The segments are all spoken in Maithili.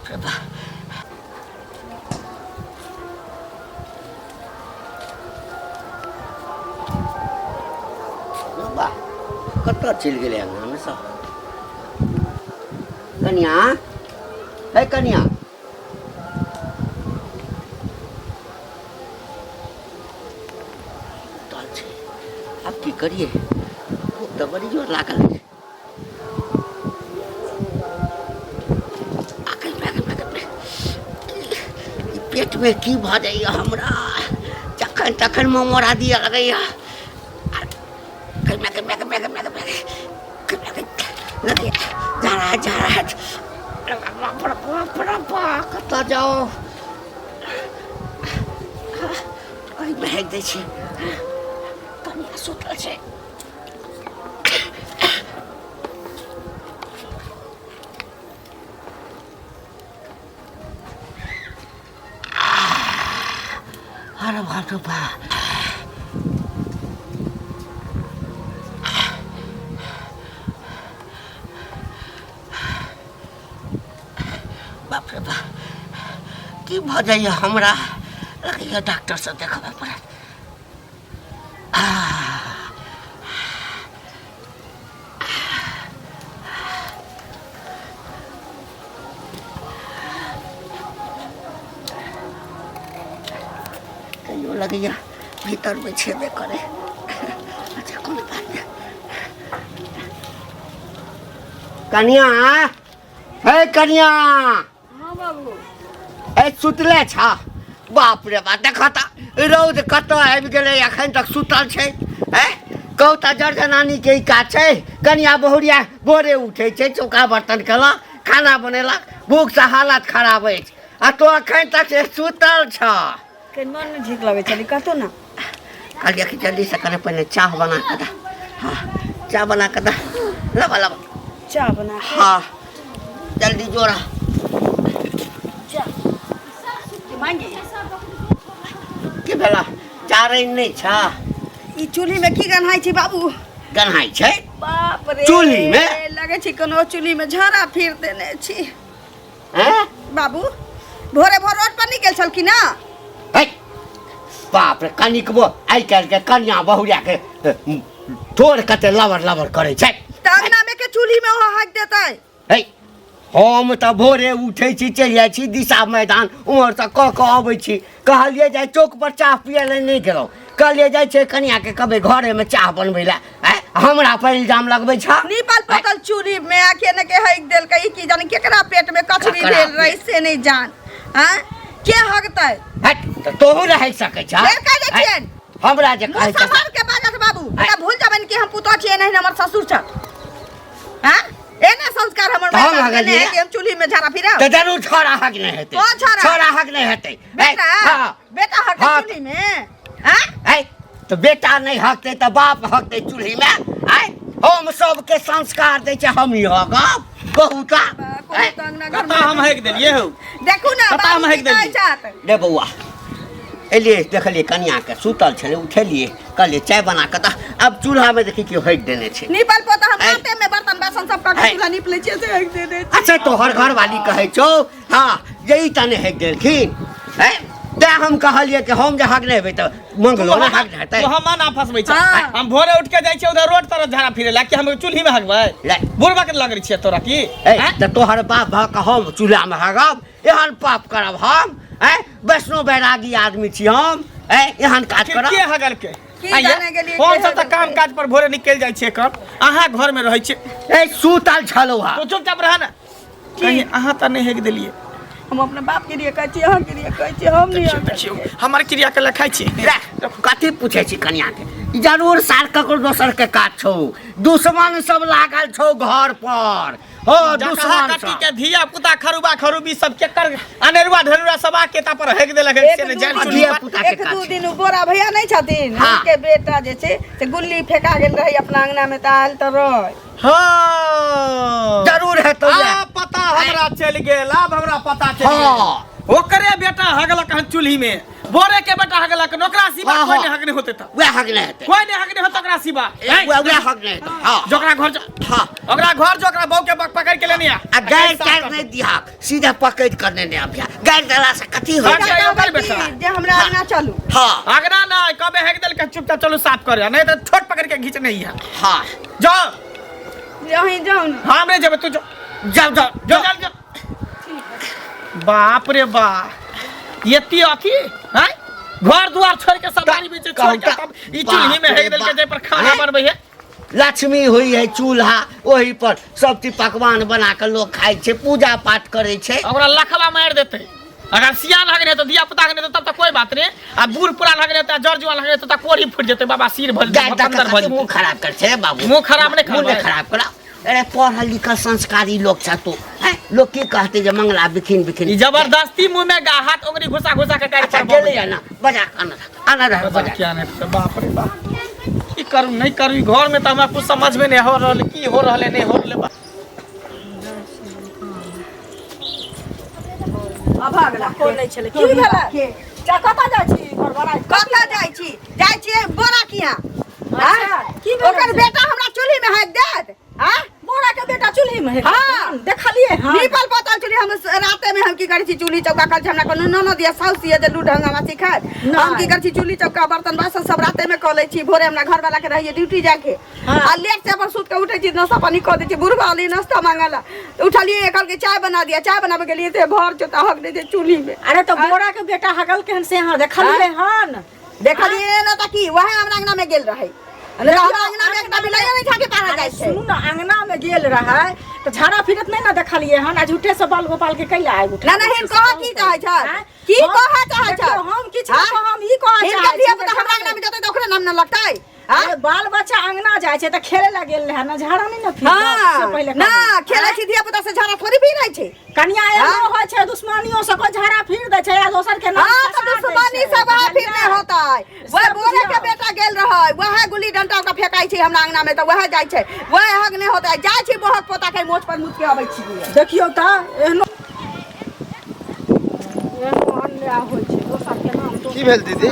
बाप रे बाप। बा, कतऽ चलि गेलै अङ्गनामे सब? कनिया, हे कनिया, सुतल छै। आब की करियै? भूख तऽ बड़ी जोर लागल अछि। ई पेटमे की भऽ जाइए हमरा, जखन तखन ममोरा दिअ लगैए। लगैए जा रहा है, जा रहा है। बाप रे बाप रे बाप, कतऽ जाउ? एहिमे हेक दै छी, कनिया सुतल छै। अरे बाप रे बाप, बाप रे बाप, की भऽ जाइए हमरा? लगैए डॉक्टरसँ देखबऽ पड़त। तैयो लगैए भीतरमे छेबे करै। अच्छा, कोनो बात नहि। कनिया, हे कनिया। हाँ बाबू। ए, सुतले छा? बाप रे बाप, देख तऽ रौद कतऽ आबि गेलै, एखन तक सुतल छै। हैं, कहू तऽ जर जनानी के ई काज छै? कनिया बहुरिया भोरे उठै छै, चौका बर्तन केलक, खाना बनेलक, भूखसँ हालत खराब अछि, आ तो एखन तक से सुतल छ। कनि मन नहि ठीक लगै छलै, कतौ ने। कहलियै कि जल्दीसँ कने पहिने चाह बना कऽ दे। हाँ, चाह बना कऽ दे। लबा लबा। चाह बना के? हाँ, जल्दी जोड़ा। चाह मांगे। की भेला? चारै नहि छ? ई चूल्ही में की गन्हाइ छै बाबू? गन्हाइ छै? बाप रे। चूल्ही में? लगै छै कोनो चूल्ही में झाड़ा फिर देने छी। हैं? बाबू भोरे भोर रोड पर नहीं गेल छलखिन ना? है, बाप रे, कनिकबो आइ काल्हि के कनिया बहुरिया के ठोर कते लबर लबर करै छै। तऽ अंगना में के चूल्ही में ओ हक देतै? है, हम तऽ भोरे उठै छी, चलि जाइ छी दिशा मैदान, उम्हरसँ कऽ कऽ अबै छी। कहलियै जाइ चौक पर चाह पियै लए, नहि गेलहुँ। कहलियै जाइ छै कनियाके कहबै घरेमे चाह बनबै लए। आँय, हमरा पर इल्जाम लगबै छ? नीपल पोतल चूल्ही में आके ने के हक देलकै, ई की जाने केकरा पेट में कचरी ककरा भेल रही से नहीं जान। आँय, के हगतै? हट, तऽ तोहू रहि सकै छ। फेर कह दै छियनि। हमरा जे मुँह कहै छ सम्हार के बाजत बाबू, आँय। तऽ भूल जाबनि कि हम पुतोह छियै, नहीं हमर ससुर छथि। आँय, एना संस्कार हमर तऽ हम माय बाप देने हगलियै? है कि हम चूल्ही में झाड़ा फिराउ? तऽ जरूर छोड़ा हक नहि हेतै। कोन छोड़ा? छोड़ा हक नहि हेतै। बेटा? हाँ। बेटा हकतै हाँ। चूल्ही में? आँय? ऐ, तऽ बेटा नहि हकतै तऽ बाप हकतै चूल्ही में? आँय, हम सबके संस्कार दै छै, हम ही हकब? कहू तऽ। कोनो ऐ, तऽ अंगना घर कतऽ हम हेक देलियै हौ? देखू ना। कतऽ हम बाबू हेक की कहै देलियै? छथि? रे बौआ, एलियै, देखलियै कनियाके सुतल छलै, उठेलियै, कहलियै चाय बना कऽ दऽ। आब चूल्हामे देखी केओ हटि देने छै। नीपल पोता हम ऐ। राते में बर्तन बासन सब कऽ के ऐ। चूल्हा नीप लै छियै से हेक देने छै। अच्छा, तोहर घरवाली कहै छौ? हँ, जे ई तऽ नहि हेक देलखिन। ऐ, तेँ हम कहलियै कि हम जे हक नहि हेबै तऽ मंगलो ने हक हेतै। तू हम ना फसबै छ। हाँ। हम भोरे उठ के जाइ छियै उधर रोड तरफ झाड़ा फिरे ला कि हम चूल्ही में हगबै? ले। बुढ़बा के लगै छियै तोरा की? ऐ, हैं? तऽ तोहर बाप भऽ कऽ हम चूल्हामे हगब? एहन पाप करब हम? ऐ, वैष्णो बैरागी आदमी छी हम, ऐ, एहन काज के करब? के हगल के? की आइये, जाने गेलियै हम के सब तऽ हगल काम के? काज पर भोरे निकलि जाइ छियै कन, अहाँ घर में रहै छियै। ए, सुतल छलौ हा। तू चुपचाप रह ना। कहीं अहाँ तऽ नहि हेक देलियै? हम अपना बाप के लिए कहै छी, अहाँ के लिए कहै छी, हम नहीं। देखियौ, देखियौ, हमर क्रिया के लखाइ छी। रे, कथी पूछै छी कनिया के? जरूर सार ककरो दोसर के काज छौ, दुश्मन सब लागल छौ घर पर हो। जकहा दुश्मन कट्टी सब के धिया पुता खरुबा खरुबी सब केकर अनेरुआ ढेरुआ सब आके ता पर हेक देलक एक से ने दू जान दिन- चुनी धिया पुता के एक काज दू छै। दिन उ बोरा भैया नहीं छथिन? हाँ। उनके बेटा जे छै से गुल्ली फेंका गेल रहे अपना अंगना में तऽ आयल तऽ रहे। हाँ, जरूर हेतौ। आ पता हमरा चलि गेल, आब हमरा पता चलि हाँ। गेल, ओकरे बेटा हगलक हन चूल्ही में। बोरे के बेटा हगलक ओकरा सिवा हाँ, कोई हाँ। नहीं हगने होते त वएह हगने हेतै। कोई नहीं हगने होते ओकरा सिवा हैं? वएह वएह हगने हेतै। हाँ। जोकरा घर जो हाँ। ओकरा घर जो ओकरा बहू के बक पकड़ के लेने आ आ गारि तारि नहि दिहक, सीधा पकड़ि कऽ नेने अबिहा। गारि देला से कथी होइ हट छै? जाइए ओकर बेटा। जे हमरा अंगना चलू। हाँ। अगना ना कबे हेक देल के चुपचाप चलू साफ करे, नहीं तो छोट पकड़ के घींच नहीं है। हाँ। जाओ। अहीं जाउ ने। हम नहीं जेबे, तू जो। जाओ, जाओ, जो, जाओ, जो। बाप रे बा, एती अथी हैं घर द्वार छोड़ के सब बारी बीच छोड़ के तब ई चूल्ही में हेक देल के जे पर खाना हैं? बनबै है। लक्ष्मी हुई है चूल्हा, ओही पर सब चीज पकवान बना के लोग खाइ छै, पूजा पाठ करै छै। ओकरा लखवा मारि देतै। अगर सियान हगने तो धिया पुता हगने तो तब तो कोई बात नहीं, आ बूढ़ पुरान हगने तो जर जुआन हगने तो कोढ़ी फूट जेतै, बाबा सिर भर गाय जेतै, दऽ बतंदर भऽ कऽ मुँह जेतै। खराब कर छै बाबू। मुँह खराब नहि मुँह नहि करबै। खराब करा। अरे पढ़ल लिखल संस्कारी लोग छ तू, हैं? लोग की कहते जे मंगला बिखिन बिखिन। ई जबरदस्ती मुंह में गा हाथ उंगली घुसा घुसा के गाड़ी अच्छा, पर गेलै ना बजा आना आना रह बजा। क्या नहीं तो बाप रे बाप, की करू नहीं करू, ई घर में तो हमरा कुछ समझ में नहीं हो रहल की हो रहल नहीं हो रहल। अभागला कोन नहि छलै की भेलै? चा कतऽ जाइ छी बड़बड़ाइ? कतऽ जाइ छी? जाइ छी बोरा किया। अच्छा, की भेलै? ओकर बेटा हमरा चूल्ही में हाथ देत। हाँ? बोरा के बेटा चूल्ही में हाँ। देखलिए हन। नीपल पोतल चूल्ही हम राते में हम की करै छी चूल्ही चौका करै छी। हमरा कोनो ननद या साउस या जे लूढ़ हंगामा सिखायत। नहि। हम की करै छी चूल्ही चौका बर्तन बासन सब राते में कऽ लै छी। भोरे हमरा घरवाला के रहैये ड्यूटी जाके। हाँ। आ लेट से अपन सुत के उठै छी, नाश्ता पानी कऽ दै छी। बुढ़बा अली नाश्ता मांगला तऽ उठलियै, कहलकै चाय बना दिया। चाय बनाबे गेलियै तऽ भर चोता हक दै छै चूल्ही में। अरे तो बोरा के बेटा हगल के हन से अहाँ देखलिए हन? देखलिए ना तऽ की वएह हमरा अंगना में गेल रहै। देखियौ, हमरा अंगना में एकटा बिलाइयो नहि झाँकी पारा जाइ छै। सुनू ना, अंगना में गेल रहै तऽ झाड़ा फिरत नहि ने देखलिए हन। आ झूठे से बाल गोपाल के कैला आबि उठा ना, ना, हिन कहऽ की चाहै छथि? आँय? की हम- कहऽ चाहै देखियौ, छथि? हम किछु नहि आँय? कहब, हम ई कहऽ हिनकर चाहै छी धिया पुता जे हमरा अंगना में जेतै तऽ ओकरे नाम ने लगतै? आँय? अरे बाल बच्चा अंगना जाइ छै तऽ खेले ला गेल रहै ना, झाड़ा नहि ने फिरत, हाँ, से पहिले ना, कहू। खेलै आँय? छी धिया पुता से झाड़ा थोड़ी फिरै छै। कनिया एहनो हाँ? होइ छै दुश्मनियो से कोई झाड़ा फिर दै छै या दोसर के नाम हाँ, तऽ फंसा दै दुश्मनी छै, से वएह बुझलियै? फिरने होतै। वएह से बोरे के बुझियौ। बेटा गेल रहै, वएह गुल्ली डंटा ओकरा फेकाइ छै हमरा अंगना में तऽ वएह जाइ छै, वएह हगने होतै। जाइ छी बोहक पोता के मोछ पर मुछ के अबै छी। देखियौ तऽ एहनो एहनो अन्याय होइ छै दोसर के नाम की भेल दीदी?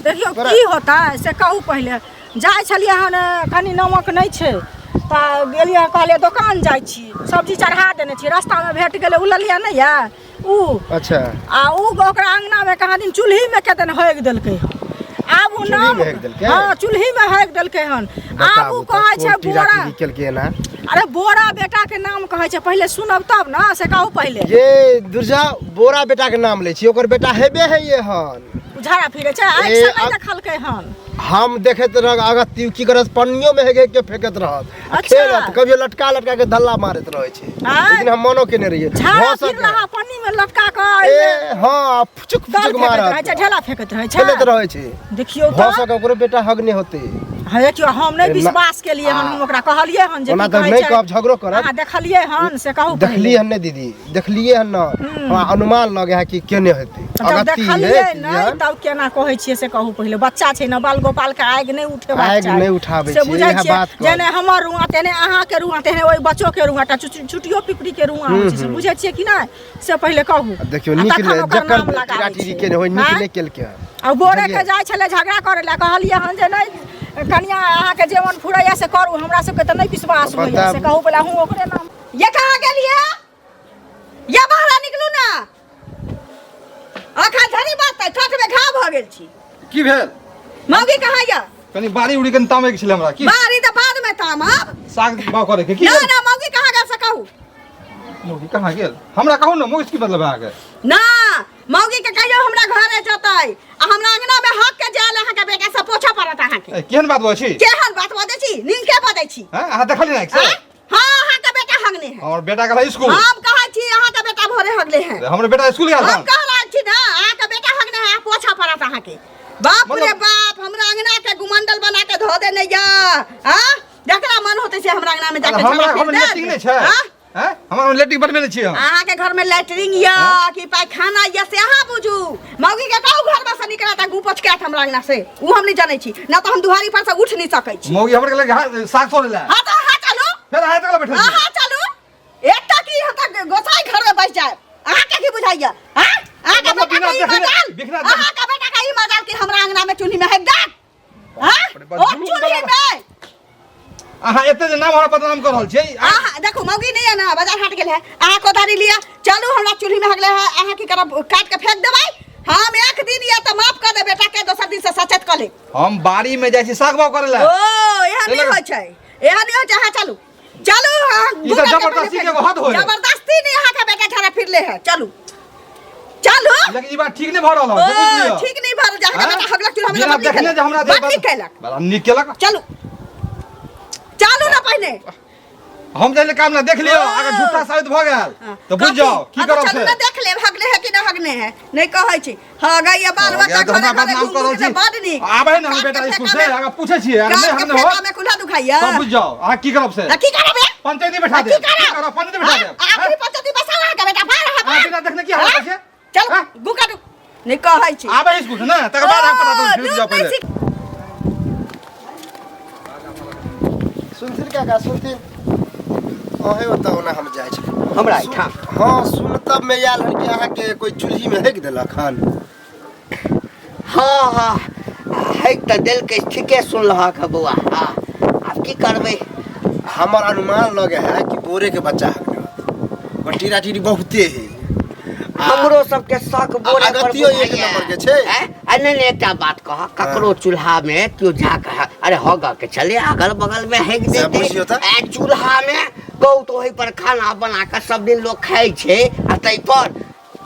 देखियौ की होतै से कहू। पहिले जाइ छलियै हन, कनि नमक नहि छै तऽ गेलियै, कहलियै दोकान जाइ छी, सब्जी चढ़ा देने छी। रास्तामे भेट गेलै, ओ लेलियै नहि यऽ उ। अच्छा। आ उ ओकरा अंगनामे कहाँ दिन चूल्हीमे केतन हगि देलकै हन। आब उ चूल्हीमे नाम हगि देलकै? हँ, चूल्हीमे हगि देलकै हन। आब बताबू उ तऽ कहै कोन छै टीरा बोरा टीरी केलकै एना? अरे बोरा बेटा के नाम कहै छै, पहिले सुनब तब ने, से कहू पहिले। ये दुर्जा बोरा बेटा के नाम लै छी, ओकर बेटा हेबे है ये हन। उ झाड़ा फिरै छै, आँखि ए, से नहि अब- देखलकै हन। हम देखैत रह अगत्ती की करत, पन्नियो में हेगे के फेंकत रहत आ अच्छा। खेलत, कभियो लटका लटका के धल्ला मारैत रहै छै। आँय? लेकिन हम मनो केने रहियै। झाड़ा भऽ फिर सकै। रहा पन्नी में लटका कऽ ए हाँ, फुचुक दाल फुचुक फेंकैत रहै मारत छै, ढेला फेंकैत रहै छै, खेलैत रहै छै। देखियौ भऽ तऽ सकै ओकरो बेटा हगने होतै। हँ, देखियौ हम नहि ए, ना- विश्वास केलियै हन। हम ओकरा कहलियै हन जे ओना की तऽ कहै नहि छै? कहब, झगड़ो करत। अहाँ देखलियै हन से कहू पहिले। देखलियै हन नहि दीदी, देखलियै हन न, हमरा अनुमान लगे है कि केने हेतै। जब अगत्ती देखलियै है नहि तब केना कहै छियै से कहू पहिले। बच्चा छै ने, बाल गोपाल के आगि नहि उठेबाक आगि चाही। नहि उठाबै से छियै, बुझै इएह छियै बात कहब। जेने हमर रुआ तेने अहाँके रुआ तेने ओहि बच्चो के रुआ टा चुटियो पिपरी के रुआ होइ छै, से बुझै छियै कि नहि से पहिले कहू। आ देखियौ आ नीक तखन नहि ओकर जकर नाम लगाबै टीरा टीरी छियै। केने होय, नीक आँय? नहि केलकै हन। आ बोरे के बुझलियै? जाइ छलै झगड़ा करै लए, कहलियै हन जे नहि कनिया, अहाँके जे मन फुरैया से करू, हमरा सबके तऽ नहि विश्वास होइया। बताबू। से कहू पहिले अहूँ ओकरे नाम। ये कहाँ गेलियै? ये बाहर निकलू ना, अखन धरि बात ठठ में घाव भऽ गेल छी। की भेल? मौगी कहाँ यऽ? कनी बाड़ी उड़ी कनी तामै के छलै हमरा। की बारी तऽ बाद में तामब, साग बाव करे के की ना भेल? ना, मौगी कहाँ गेल से कहू। मौगी कहाँ गेल? हमरा कहू ने, मौगी से की मतलब है अहाँके? ना, मौगी के कहियो हमरा घरे जतै आ हमरा अंगना में हक के जायल अहाँके बेटा से पोछऽ पड़त अहाँके। ए, केहन बात बजै छी? केहन बात बजै छी? नीके बजै छी। हैं, अहाँ देखलियै ने से? आँय? हाँ, अहाँके बेटा हगने है। हमर बेटा गेल स्कूल। हम कहै छी अहाँके बेटा भोरे हगले है। हमर बेटा स्कूल गेल हम हन। कह रहल छी ना, अहाँके बेटा हगने है, पोछा पड़त अहाँके। बाप रे मतलब- बाप, हमरा अंगना के गुमंडल बना के धो देने या। हाँ, जकरा मन होते से हमरा अंगना में जाके हमरा झाड़ा घर में फिर देत। लेटरिन नहि छै। हाँ? हैं, हमरा घर में लेटरिन बनबे नहि छियै हम। अहाँके घर में लैटरिन या कि पायखाना या से अहाँ बुझू। मौगी के कहू घर में से निकला त गु पोछ के आठ हमरा अंगना से, उ हम नहीं जानै छी ना त हम दुहारी पर से उठ नहीं सकै छी। मौगी हमर गेलै साग तोड़ै लए। हाँ त अहाँ चलू। फेर अहाँ तक बैठल छी। अहाँ चलू, एकटा की हम त गोसाई घर में बैस जायब, अहाँके की बुझाइया? हाँ, अहाँ के मतलब बेटा बिना के ई देखने- मजाल बिना देखने- अहाँ के बेटा के ई मजाल कि हमरा अंगना में चूल्ही में है दाग हां रे बाप, ओ जुलूम चूल्ही बला। में अहाँ एते जे नाम हमरा बदनाम कर रहल छियै आ- अहाँ देखू मौगी नहीं है ना बाजार हाट गेल है अहाँ कोदारी लिया चलू हमरा चूल्ही में हगले है अहाँ की करब काट के फेंक देबै हम एक दिन या तऽ माफ कर दे बेटा के दोसर दिन से सचेत कऽ ले हम बाड़ी में जाइ छी साग बाग करे ला ओ एहन नहीं चलू। होइ छै एहन नहीं होइ छै अहाँ चलू चलू अहाँ ई तऽ गूगल के जबरदस्ती पहिले के एगो हद होय। जबरदस्ती नहीं अहाँ के बेटा झड़ा फिरले है चलू चलू लेकिन ई बात ठीक नहीं भऽ रहल है से बुझि ओ लिअ। ठीक नहीं भर जा हाँ? बेटा हगलक चूल्हा में बिना बड नीक देखने जे हमरा केलक बड नीक केलक बड़ा नीक केलक चलू चलू ना पहिने हम जाइले काम ना देख लियौ ओ। अगर झूठा साबित भऽ गेल हाँ, तऽ बुझि कथी? जाओ की हाँ, तऽ करब चलू से ना देख लेब हगले है कि ना हगने है नहीं कहै छी हँ गई बाल हो बच्चा गया तऽ घरे हमरा घरे बदनाम घूम कर घूम रहल के छी बड नीक आबै ने हमर काट बेटा के स्कूल से फेंका में- अगर पूछै छियै अगर काट नहि के हगने फेंका हो में कुल्हा दुखाइया तब बुझि जाओ अहाँ की करब से आ, की करब ए? पंचायती बैठा आ, देब की करब की करब पंचायती बैठा देब हाँ, आखिरी पंचायती बसाओ अहाँके बेटा भार अहाँ है बिना देखने की हालत छै चल हाँ? गु काटू नहीं कहै छी आबै स्कूल से ने तकर बाद अहाँ पता ओ, चलत फिर जाओ लूट नहीं पहिले सीख- सुनथिन काका सुनथिन अहें ओतऽ ओना हम जाइ छी हमरा एहिठाम हँ सुनतब में आयल हन कि अहाँके कोई चूल्ही में हेक देलक हन हँ हँ है तऽ देलकै ठीके सुनलहक हँ बौआ हँ आब की करबै हमर अनुमान लगे है कि बोरे के बच्चा हक ओकर टीरा टीरी बहुते है हमरो सबके शक बोरे पर अगतियो एक बुझाइया। नंबर के छै। हैं? आ नहीं नहीं एकटा बात कह ककरो चूल्हा में केओ जाके अरे हग के चले अगल बगल में हेक से देते बुझियौ तऽ। आ चूल्हा में कहू तो ओहि पर खाना बना के सब दिन लोग खाइ छै आ ताहि पर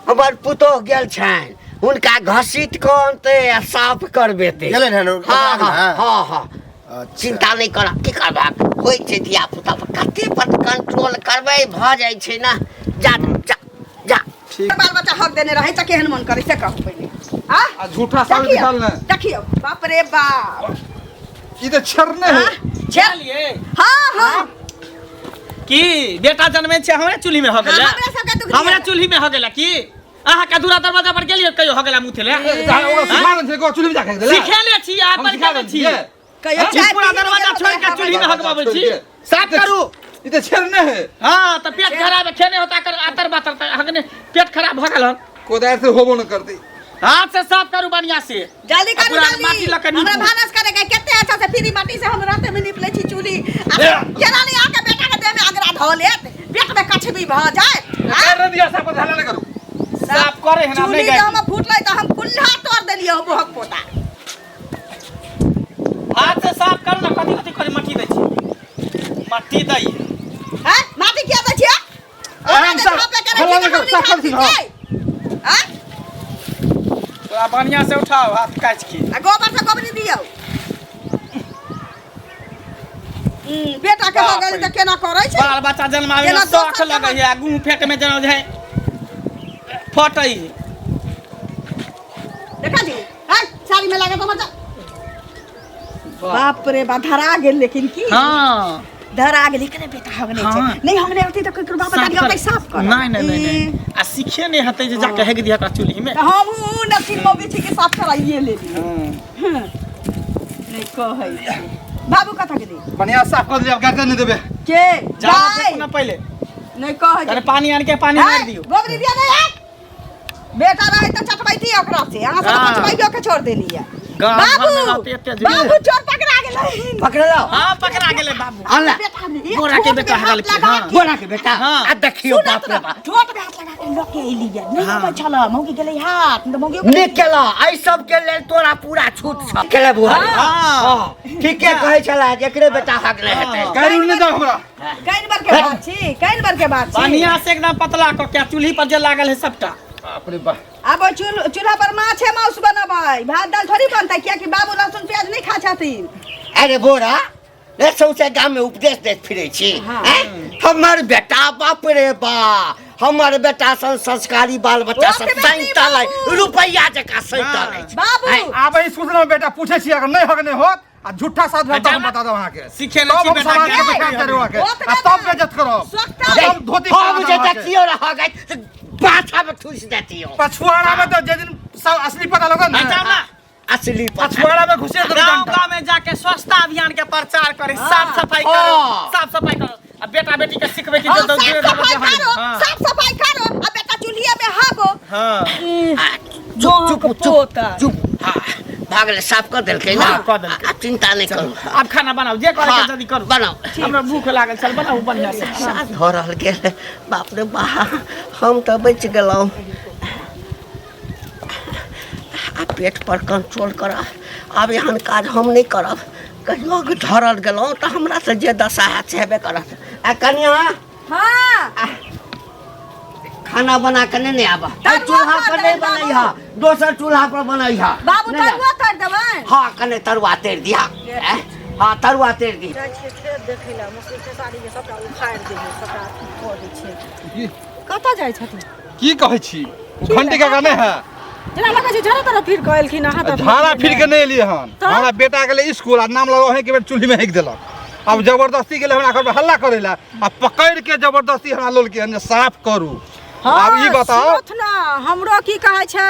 हमर पुतोह गेल छनि हुनका घसीट कऽ अनतै आ साफ करबेतै गेलनि हन ओ- हँ ओकरा हँ अङ्गना? हँ हँ अच्छा। चिन्ता नहि कर की करबाक होइ छै धिया पुता पर कते पर कंट्रोल करबै भऽ जाइ छै ने जा जा जा ठीक बाल बच्चा हक देने रहै तऽ केहन मन करै से कहू पहिने आ आ झूठा साबित देखियौ निकाल ने देखियौ बाप रे बाप ई तऽ छेड़ने है चलिए हाँ हाँ की बेटा जन्मे छै हमरे चूल्ही में हो गेलै हाँ, हमरा सबके दुख हमरा दिया। चूल्ही में हो गेलै की अहाँ के दूरा दरवाजा पर गेलियै कहियो हो गेला मुँह ले ओकरा सिखा देने छै चूल्ही में जा के देला सिखेले छी आ हम पर सिखा केने देने छी छियै। कहियो ई चाय पूरा पी दरवाजा लेलियै छोड़ के तऽ चूल्ही में हगबाबै छी साफ करू ई तऽ छेड़ने है हाँ तऽ पेट खराब है खेने होता कर आतर बातर तऽ हगने पेट खराब भऽ गेल हन कोदारि से होबो न करतै हाथ से साफ करू बढ़िया से जल्दी करू पूरा जल्दी माटी लऽ कऽ हमरा नीपू। भानस करे के कते अच्छा से फ्री माटी से हम राते में नीप ले छी चूल्ही आ केना नहीं आके बेटा के देह में अगरा धो लेत पेट में कछबी भऽ जाए आ? कर दिया साफ हल्ला न करू साफ करे है ना चूल्ही नहीं जे गए हम फूटलै तऽ हम कुल्हा तोड़ देलियै हो बोहक पोता हाथ से साफ करू ना कथी कथी करे मट्टी दै छी मट्टी दै हैं माटी किया दै छियै आराम से हल्ला न करू साफ कर दी हां थोड़ा बढ़िया से उठाओ हाथ काट के आ गोबर से गोबरी दियौ बेटा के हो गेल तऽ केना करै छै बाल बच्चा जन्मावे में जेना शौख दोसर लगे है गूं फेंक में जेना जे फटै है देखा जी हैं साड़ी में लागत हमर बाप रे बा धरा गेल लेकिन की हाँ धरा गेल एकरे बेटा हगने छै हाँ। नहीं हगने होती तऽ केकरो बाप साफ दादी कर- होतै साफ कर नहीं नहीं नहीं नहीं आ सीखे नहीं हते जे जाके हेग दिया ओकरा चूल्ही में तऽ हम उ नसीब मौगी छी कि साफ कराइए लेली नहीं कहै छी। बाबू कतऽ गेली बढ़िया साफ कर दिया गाड़ी नहीं देबे के जा दाइ ना पहले नहीं कहै अरे छी। पानी आन के पानी मार हैं? दियो गोबरी दिया नहीं है बेटा रहे तऽ चटबैती ओकरा से अहाँ सब हाँ। पचबैयो के छोड़ देली है गाँव घर बाबू में रहते एते जुड़े। बाबू चोर पकड़ा गेलै पकड़लो हाँ पकड़ा गेलै बाबू अनला बेटा ने बोरा के बेटा हगल के, हाँ। बोरा के बेटा हाँ। आ देखियो बाप रे बाप ठोट में हाथ लगा के लऽ के एली है नहीं अबै छल मौगी गेलै हाथ तऽ मौगी नीक केला एहि सब के लेल तोरा पूरा छूट छ केला बुआ हाँ। हाँ ठीके कहै छला जेकरे बेटा हगले हेतै गाड़ी नहीं जाओ हमरा कैन बार के बात छी कैन बार के बात छी बढ़िया से एकदम पतला कऽ के चूल्ही पर जे लागल है सबटा बाप रे बाप आब ओहि चूल्हा पर माछे माउस बनबै भात दाल थोड़ी बनतै कियाकि बाबू लहसुन प्याज नहि खा छथिन अरे बोरा रे सौंसे गाम में उपदेश दैत फिरै छी हाँ। हैं? हमर बेटा बाप रे बा हमर बेटा सन संस्कारी बाल बच्चा सब ओतबे नहि सैंतल अइ बाबू। रुपैआ जकाँ सैंतल अछि बाबू हैं? आब स्कूल में बेटा पूछे छी अगर नहीं हगने होत आ झूठा साथ भेल तब हम बता दब अहाँके सीखे ले तब छी हम बेटा समाज के के। बैठा के अहाँके ओतबे आ तब ना। बेइज्जत करब सोचता आ तब धोती हम जे पहिरा देब अहाँके। देखियो रह गए पाछा में ठूस देतियो पछुआड़ा में तो जे दिन सब असली पता लगत आ ने जाओ ना असली पता पछुआड़ा में घुसे देब गाँव डंडा। गाँव में जाके स्वच्छता अभियान के प्रचार करे साफ सफाई करो हाँ। साफ सफाई करो आ बेटा बेटी के सिखबे की हाँ, जो साफ सफाई करो साफ सफाई करो आ बेटा चूल्ही चूल्हिए में हागो। हां। चुप चुप चुप पोता। चुप। हाँ, भागले, साफ कर देलकै ना। हाँ, कऽ देलकै। आब चिंता नहीं करू। आब खाना बनाउ, जे करे के हाँ, जल्दी करू। बनाउ। हमरा भूख लागल छल, बनाउ बढ़िया से। साथ धऽ रहल गेल। बाप रे बा, हम तऽ बचि गेलहुँ। आ पेट पर कंट्रोल करब। आब एहन काज हम नहि करब। कहियो धरल गेलहुँ तऽ हमरा से जे दशा हैत से हेबे करत। आ कनिया। हाँ। खाना बना के नहीं आबा। तरुआ चूल्हा कर पर नहीं देबै बाबू। बनैहा, दोसर चूल्हा पर बनैहा। बाबू नहीं तरुआ कर देबै। हाँ, कने तरुआ तेर दिहा। हाँ, तरुआ तेर दी। जाइ छियै खेत देखै लए, मसुरी खेसारीके सबटा उखाड़ि देबै, सबटा अथी कऽ दै छियै। कतऽ जाइ छथिन? की कहै छी, घंटी के गाने है। जेना लगै छै झाड़ा तरफ फिर कऽ एलखिन अहाँ तऽ। झाड़ा फिर के नहीं एलियै हन। तऽ? हमरा बेटा गेलै स्कूल आ नाम लग के बेर चूल्ही में हेक देलक। अब जबरदस्ती गेलै हमरा घर पर हल्ला करै ला आ पकड़ के जबरदस्ती हमरा लोलके हन जे साफ करू। हाँ, आब ई बताओ। सुनथु ने, हमरो की कहै छै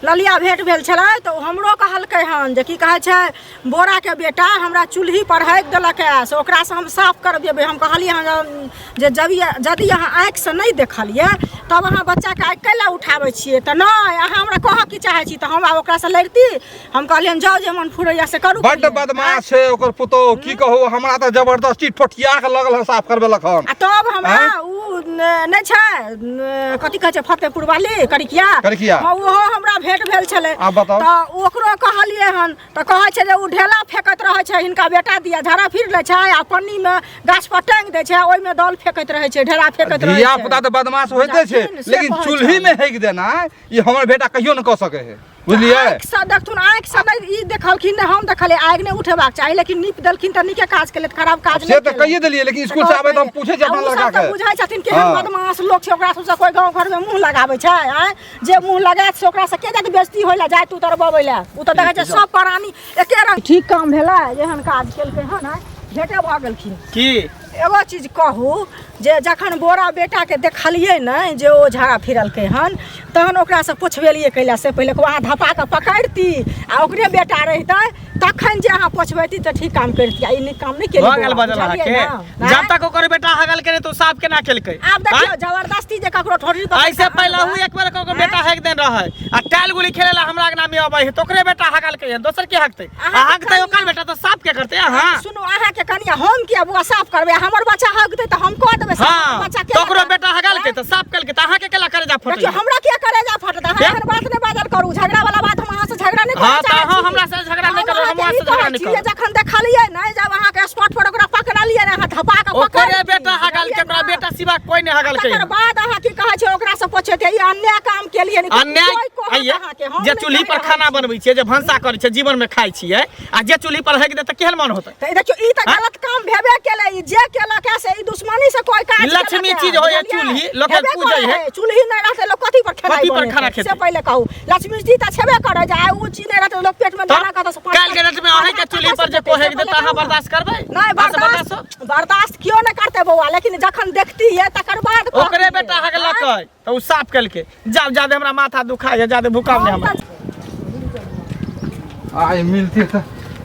ललिया भेंट भेल छलै तऽ ओ हमरो कहलकै हन जे की कहै छै बोराके बेटा हमरा चूल्ही पर हेक देलक है, से ओकरासँ हम साफ करबेबै। हम कहलियै हन जे यदि अहाँ आँखिसँ नहि देखलियै तब अहाँ बच्चाके आँखि कैला उठाबै छियै? तऽ नहि, अहाँ हमरा कहऽ की चाहै छी? तऽ हम आब ओकरासँ लड़िती? हम कहलियै जाउ, जे मन फुरैया से करू। बड्ड बदमाश छै ओकर पुतोहु, की कहू, हमरा तऽ जबरदस्ती ठोठिया के लगल हन साफ करबेलक हन। आ तब हमरा आँय? उ नहि छै, कथी कहै छै फतेहपुर वाली करिकिया। करिकिया। हाँ, ओहो हमरा भेंट भेल छलै। आब बताउ। तऽ ओकरो कहलियै हन तऽ कहै छै जे उ ढेला फेकैत रहै छै, हिनका बेटा दिया झाड़ा फिर लै छै आ पन्नी मे गाछ पर टांगि दै छै, ओहिमे दल फेकैत रहै छै, ढेला फेकैत रहै धिया छै। पुता तऽ बदमाश होइते छै, बुझलखिन, से लेकिन कहै चूल्ही छै। में हेक देना ई हमर बेटा कहियो नहि कऽ सकै है, बुझलियै? आँखिसँ देखथुन, आँखिसँ नहि ई देखलखिन, नहि हम देखलियै। आगि नहि उठेबाक चाही, लेकिन नीप देलखिन तऽ नीके काज केलथि, खराब काज से नहि तऽ केलथि। कहिए देलियै, लेकिन स्कूल से आबै तऽ हम पूछै छियै आ अपना ओ सब लड़का तऽ के। बुझै छथिन केहन हाँ। बदमाश लोक छै, ओकरा सबसँ कोइ गाँव घरमे मुँह लगाबै छै? आँय, जे मुँह लगायत से ओकरासँ के जाइत बेइज्जती होइ लए, जाइत उतरबबै लए? ओ तऽ देखै छै सब प्राणी एके रंग। ठीक काम भेलै एहन काज केलकै हन? आँय, भेटे भऽ गेलखिन। की एगो चीज कहू जे जखन बोरा बेटाके देखलियै ने जे ओ झाड़ा फिरलकै हन, तहन ओकरासँ पुछबेलियै कैला से पहिले अहाँ धपा कऽ पकड़ती आ ओकरे बेटा रहितै तखन जे अहाँ पोछबैती तऽ ठीक काम करिती, आ ई नीक काम नहि केली। भऽ गेल बौआ, बजल बुझलियै अहाँके ने? जब तक ओकर बेटा हगल के नहीं तो साफ केना केलकै? आब देखियौ आँय? जबरदस्ती जे ककरो ठोड़ी पकड़ि ऐसे कऽ पहले आनबै। हूँ एक बेर ककरो बेटा हक देन रहे आ टाइल गुली खेले ला हमरा अंगना में अबै है तो ओकरे बेटा हगल के, दोसर के हकते? अहाँके आ हकते कनिया- ओकर बेटा तो साफ के करते अहाँ? सुनू, अहाँके कनिया हम किया बौआ साफ करबै? हमर बच्चा हगतै तऽ हम कऽ देबै साफ, हाँ, हमर बच्चा तो ओकरो केना बेटा हगल के तो साफ केलकै तऽ अहाँके केला करेजा फटै? देखियौ, हमरा किया करेजा फटत? अहाँ के? एहन बात नहि बाजल करू, झगड़ा वाला बात। हम अहाँ से झगड़ा नहि हाँ, करऽ तऽ चाहै अहाँ छी। हमरा से झगड़ा नहि हम करू, हम अहाँके अहाँ ई से झगड़ा कहै नहि छी करब। जे जखन देखलियै ने, जब अहाँके स्पॉट पर ओकरा पकड़लियै ने, अहाँ धपा कऽ ओकरे पकड़ि बेटा हगल के, ओकरा बुझलियै ने? बेटा सिवा कोई नहीं हगल के। तकर बाद अहाँ की कहै छै ओकरा से पोछेतै? ई अन्याय काम केलियै ने? अन्याय कोइ कहत आइये, अहाँके, हम जे नहि चूल्ही कहि पर रहल खाना छी। बनबै छियै, जे भनसा करै छियै, जीवन में खाइ छियै, आ जे चूल्ही पर हगि दे तऽ केहन मन होतै? तऽ ई देखियौ, ई तऽ हाँ? गलत काम भेबे केलै। ई जे केलक है से ई दुश्मनी से कोई काज ई लक्ष्मी केलक है, चीज होइए बुझलियै? चूल्ही, लोक के हेबे पूजै करै है। है। चूल्ही नहि रहतै लोक कथी पर खेनाइ कथी पर बनेतै? खाना खेतै? से पहिले कहू, लक्ष्मी जी तऽ छेबे करै जे आइ ओ चीज नहि रहतै लोक पेट में तऽ दाना कतऽ से पाँच काल्हि के डेट में अहीं के चूल्ही पर जे कोई हगि दे तऽ अहाँ बर्दाश्त करबै? नहि। अहाँ से बर्दाश्त होत? बर्दाश्त क्यों नहि करतै बौआ, लेकिन जखन देखती है तकर बाद ओकरे कहतियै। बेटा हगलक है तऽ ओ साफ केलकै। जाउ, जादे हमरा माथा दुखाइ है, जादे भूखाव नहि हमरा। आइ मिलते तऽ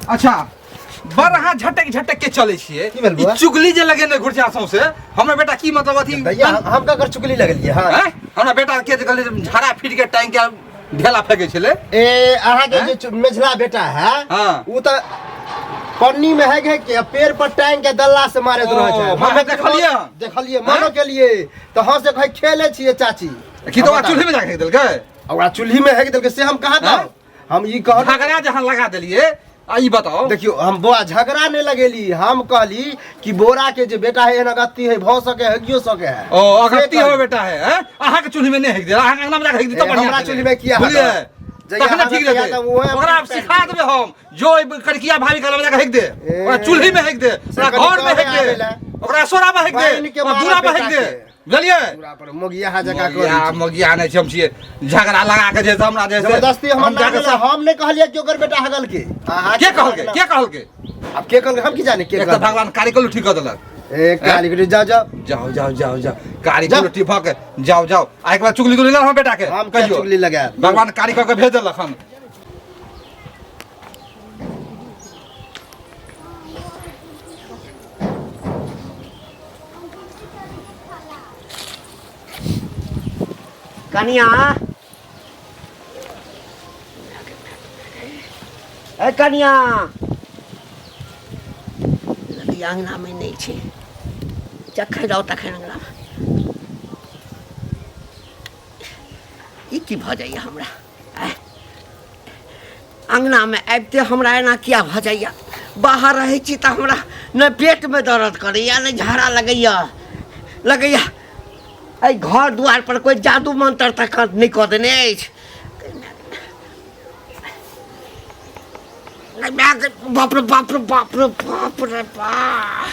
अच्छा। बड़ अहाँ झटक झटक के चलै छियै। की भेल ई बौआ? चुगली जे लगेने घुर छै सौंसे, हमरा बेटा की मतलब अथी भैया, हम ककर चुगली लगलियै? हाँ। हैं? हमरा बेटा के जे कहलियै जे झाड़ा फिर के टांग के ढेला फेंकै छलै। ए, अहाँके जे मेझला बेटा है, हाँ। उ तऽ पन्नी में है के पेड़ पर टांग के दल्ला से मारैत रहै छै। ओ, हम अहाँ देखलियै? देखलियै, मनो केलियै तऽ हँ से कहै खेले छियै चाची। की तऽ ओकरा चूल्ही में जाके फेंक देलकै? ओकरा चूल्ही में हेक देलकै से हम कहाँ हाँ? कहब? हम ई कहब झगड़ा जहाँ लगा देलियै, आ ई बताओ। देखियो, हम बौआ झगड़ा नहीं लगेली, हम कहली कि बोरा के जे बेटा है एहन अगत्ती है, भऽ सके हेगियो सके है। ओ अगत्ती से हो बेटा है, हैं? अहाँ के चूल्ही में नहीं हेक देल, अहाँ के अंगना में जाके हेक दी तऽ ए, बढ़िया हमरा छलै। चूल्ही में किया बुझलियै? हटत? जहिया तखने हटत ठीक तहिया रहतै। तऽ ओहे ओकरा अपन सिखा देबै हम, जो ई कड़किया भाभी के लग जाके हेक दे, ए, ओकरा चूल्ही में हेक दे, ओकरा कनि घर में हेक कहबै दे, आबै लए। ओकरा सोरा में हेक दे, पानि के ओकरा मारा दूरा में हेक बेटा दे, के। बुझलियै? पूरा पर मोगिया जकाँ करै मोगिया छै। मोगिया नहि छै, हम छियै झगड़ा लगा के जे से हमरा जे से जबरदस्ती हमर हम नाम जाके लेला, हम नहि कहलियै कि ओकर बेटा हगल के। अहाँ के कहलकै? के कहलकै? आब के कहलकै हम की जाने के एक तऽ कहलकै। भगवान कारिकल ठीक कऽ देलक। ए काली जाओ जाओ। जाओ जाओ जाओ जाओ, कारी जाओ। रोटी भऽ के जाओ जाओ। आ एक बार चुगली तुगली हमर बेटा के हम किया कहियो। चुगली लगायब? भगवान कारी कऽ के भेज देलक हन। कनिया, ए कनिया, नदी अङ्गनामे नहि छै, जखन जाउ तखन अङ्गनामे। ई की भऽ जाइए हमरा? आँय, अङ्गनामे आबिते हमरा एना किया भऽ जाइए? बाहर रहै छी तऽ हमरा नहि पेटमे दर्द करैए, नहि झाड़ा लगैए। लगैए एहि घर दुआर पर कोइ जादू मंत्र तक नहि कऽ देने अछि। बाप रे बाप रे बाप रे बाप रे बाप,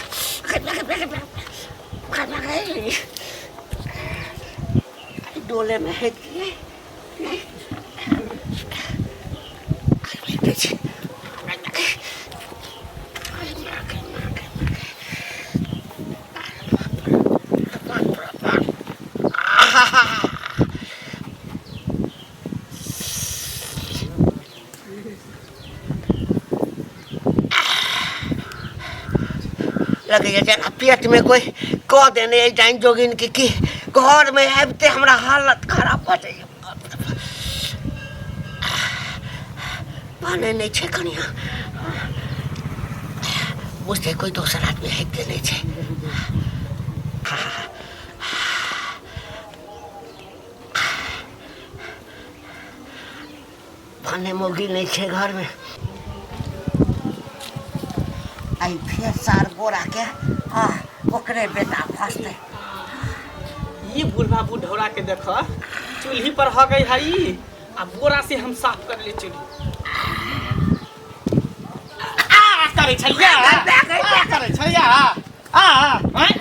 डोलेमे है कि नहि? लगैए जेना पेटमे कोइ कऽ देने अइ डाइन जोगिनके की। घरमे आबिते हमरा हालत खराब भऽ जाइए। पानि नहि छै कनिया, बुझते कोइ दोसर आदमी हेते नहि छै। भने मौगी नहि छै घरमे। आइ फेर सार गोराके आ ओकरे बेटा फसतै। ई बुढ़वा बुढ़ौरा के देख, चूल्ही पर ह गई है ई, आ बोरा से हम साफ कर ले चूल्ही। आ करे छलिया, आ करे छलिया, आ हैं?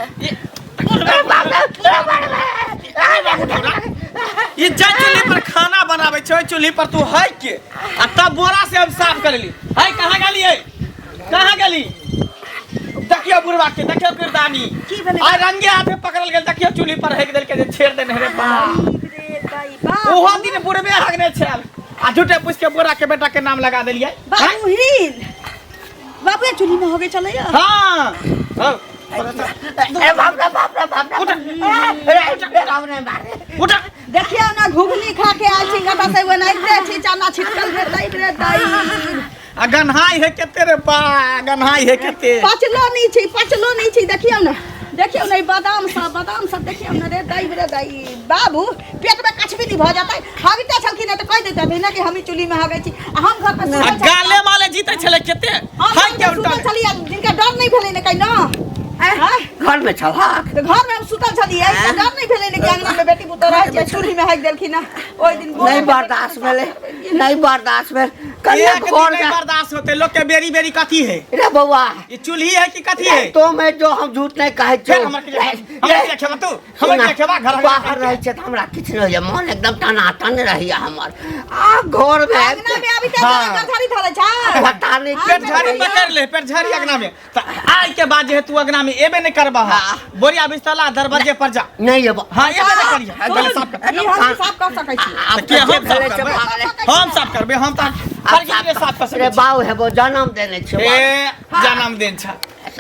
ये जाय चूल्ही पर खाना बनाबै छै, ओहि चूल्ही पर तू है के आ तब बोरा से हम साफ कर ली है। कहाँ गेली है, कहाँ गेली? देखियो बुढ़वा के, देखियो किरदानी की भेलै? आ रंगे हाथे पकड़ल गेल। देखियो चूल्ही पर हेक देलकै जे छेड़ देने रे बाप। रे दाई बाप। ओहो दिन बुढ़बे हगने छल आ झूठे पूछ के बोरा के बेटा के नाम लगा देलियै। बाबू हिल बाबू, ये चूल्ही में हो गई चलैया। हाँ हाँ। ए बाप रे बाप रे बाप रे, रे रे बाप रे बाप। उठ। देखियौ ना, घुघनी खा के आयल छी कतऽ से, ओनाहिते छी, चना छिटकल रे दाई रे दाई। आ गन्हाई है केते रे बा, गन्हाई है केते। पचलो नहीं छी, पचलो नहीं छी। देखियौ ना, देखियौ ने, ई बादाम सब, बादाम सब देखियौ ने। रे दाई रे दाई, बाबू पेट में कछबी नहीं भऽ जेतै? हगिते छलखिन तऽ कहि देतथिन ने कि हम ई चूल्ही में हगै छी आ हम घर पर आ सुतल छली। गाले माले जीते छले केते हम हाय घर के पर उल्टा सुतल छली आ जिनका डर नहीं भेलै ने कहीं ना आँय? घर में छलहक? तऽ घर में हम सुतल छलियै तऽ डर नहीं भेलै ने कि अंगना में बेटी पुतोह रहै छै, चूल्ही में हगि देलखिन हँ ओहि दिन गोबर नहीं में। बर्दाश्त भेलै, नहीं बर्दाश्त भेल कनिया। एक दिन घर नहीं जा बर्दाश्त होते लोग के। बेरी बेरी कथी है रे बौआ? ये चूल्ही है कि कथी है? तो मैं जो हम झूठ नहीं कहै फिर छियौ। हमर के हमर के खेबा तू, हमर के खेबा घर? बाहर रहै छै तऽ हमरा किछु नहि होइए, मन एकदम टनाटन रहैए हमर। आ घर में अंगना में आबि तऽ गरझारी धरै छै। पता नहीं। पेट झाड़ी पकड़ ले, पेट झाड़ी अंगना में। त आइ के बाद जे है तू अंगना में एबे नहीं करबा। हाँ। बोरिया बिस्तला दरवाजे पर जा। नहीं एबो। हाँ, एबे नहीं करिया। पहले साफ कर। ई हम साफ कर सकै छी। आब तऽ किया तऽ जे हम साफ भेलै से करबै? भऽ गेलै। हम साफ करबै, हम तऽ हर किसी साफ कर रे सकै छी। बाउ हेबो, जन्म देने छियौ। ए जन्मदिन छ,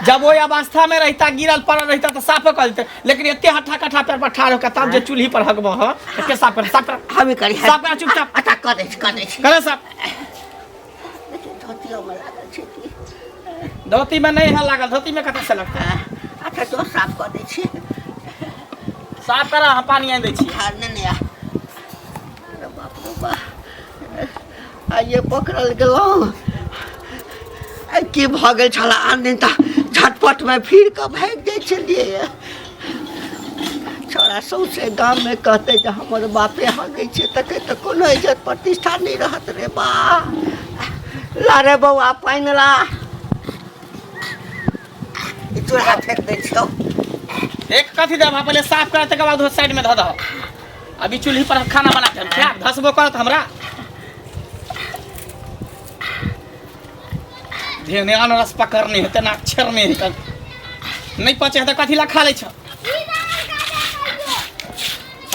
जब ओहि अवस्था में रहता, गिरल पड़ल रहता तऽ साफे कर देते, लेकिन एते हट्ठा कट्ठा पैर पर ठाढ़ होकर तब जे चूल्ही पर हगबो ह तऽ के साफ कर? साफ कर। हम करी? साफ कर चुपचाप। अच्छा, कऽ दै छी, कऽ दै छी। करे साफ। धोतियोमे लागल छै की? धोती में नहीं है लागल, धोती में कतऽ से लगतै? अच्छा, तो साफ कऽ दै छी। साफ करा, हम पानी आनि दै छी। हाँ, नहि नहि, अरे बाप रे बाप, आइए पकड़ल गेलहुँ। आइ की भऽ गेल छल? आन दिन तऽ झटपटमे फिर कऽ भागि जाइ छलियै। छोड़ा सौंसे गाममे कहतै जे हमर बापे हगै छै, तकर तऽ कोनो इज्जत प्रतिष्ठा नहि रहत। रे बा, ला रे बौआ, पानि ला। ई चूल्हा फेंक दै छियौ। एक कथी देब? पहिले साफ कर, तकर बाद साइड में धऽ दह। अभी चूल्ही पर हम खाना बना के हम खायब, धसबो करत हमरा। धेने अनरस पकड़ने हेतै ना, छेड़ने हेतै। नहीं पचे है तऽ कथी ला खा लै छ?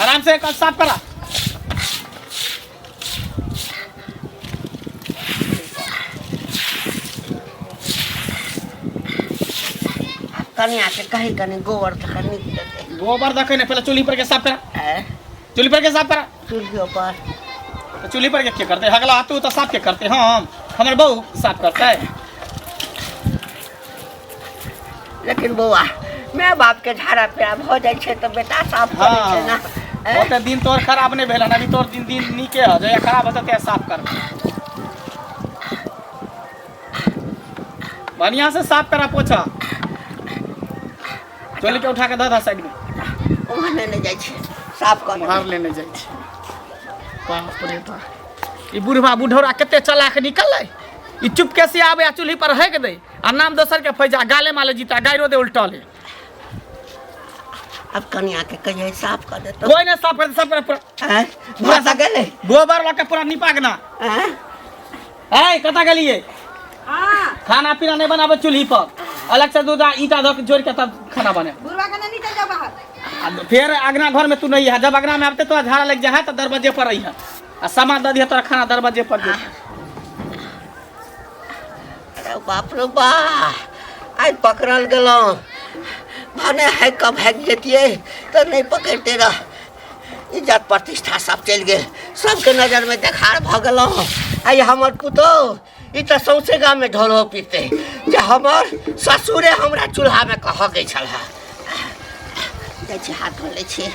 आराम से कर, साफ करा। कनियाके कही कनि गोबर तऽ कनि नीक देतै। गोबर दखै ने, पहिले चूल्ही पर के साफ करा। आँय? चूल्ही पर के साफ करा। चूल्हियो पर। तऽ चूल्ही पर के के करतै? हगला तू तऽ साफ के करतै? हम हमर बहू साफ करतै। लेकिन बौआ, माय बाप के झाड़ा पेड़ा भऽ जाइ छै तऽ बेटा साफ करै छै ने। हाँ, ओते दिन तोर खराब नहि भेल हन, अभी तोर दिन दिन नीके ह, जहिया खराब होतै तहिया साफ कर। बढ़िया से साफ करा, पोछा चोली के उठा के दऽ दऽ साइड में। उम्हर लेने जाइ छै, साफ कऽ देबै। उम्हर लेने जाइ छै। बाप रे बाप, ई बुढ़वा बुढ़ौरा कते चलाक निकललै। ई चुपके से आबे आ चूल्ही पर हेक दे आ नाम दोसर के फैजा, गाले माले जीता, गायरो दे उल्टले। आब कनिया के कहियै साफ कऽ देतौ। कोई नहीं साफ कर, साफ कर पूरा। आँय, भऽ तऽ गेलै। गोबर लऽ के पूरा निपा के ना। आँय? ऐ कतऽ गेलियै? हाँ। खाना पीना नहीं बनाबे चूल्ही पर, अलग से दूध आ ईटा धऽ के जोड़ के तब खाना बने। बुढ़वा के नहीं निकल जाओ बाहर। आ फिर अगना घर में तू नहीं है, जब अगना में आबते तोरा झाड़ा लग जाए तो दरवाजे पर रही है आ सामान दऽ दिहे तोरा खाना दरवाजे पर दे। अरे बाप रे बा, आइ पकड़ल गेलहुँ। भने है कब भागि जैतियै तऽ नहि पकड़िते रह। इज्जत प्रतिष्ठा सब चलि गेल, सबके नजरमे देखार भऽ गेलहुँ। आइ हमर पुतोहु ई तऽ सौंसे गाममे ढोलो पीतै जे हमर ससुरे हमरा चूल्हामे कहऽ गेल छल। जाइ छी, हाथ धो लै छी।